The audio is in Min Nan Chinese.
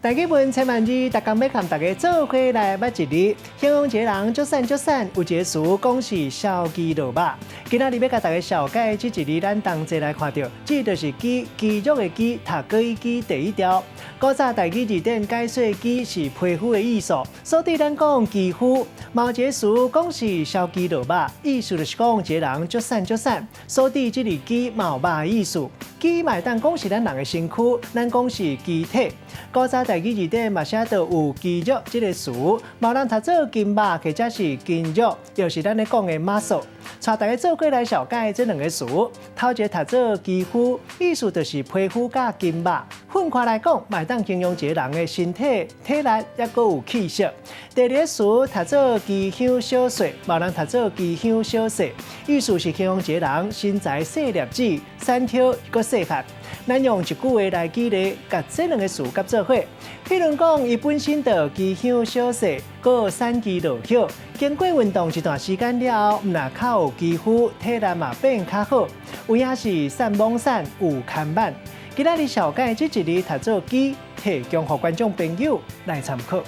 台語文千萬字，逐工欲共大家做伙來捌一字，形容一个人足瘦足瘦，有一個詞講是燒雞落肉。今仔日欲共大家紹介這一字，咱同齊來看著，這就是肌，肌肉的肌，讀國語基第一調。古早台語字典解說肌是皮膚的意思，所以咱講肌膚。嘛有一个詞講是燒雞落肉，意思就是講一个人足瘦足瘦，所以這字肌嘛有肉的意思。肌嘛會當講是咱人的身軀，咱講是肌體。古早台語字典嘛寫著有肌肉這个詞，嘛有人讀做筋肉或者是筋肉，就是咱咧講的 muscle。帶大家做伙來紹介這兩个詞，頭一个讀做肌膚，意思就是皮膚佮筋肉。分開來講，嘛會當形容一个人的身體體力猶閣有氣色。第二个詞讀做肌香小細，嘛有人讀做肌香小細，意思是形容一个人身材細粒子、瘦挑閣細漢。咱用一句話來舉例，共這兩个詞結做伙。譬如講，伊本身就肌香小細，閣瘦肌落葉，經過運動一段時間了後，毋但較有肌膚，體力嘛變較好。有影是瘦罔瘦，有牽挽。今仔日紹介這一字讀做肌，提供予觀眾朋友來參考。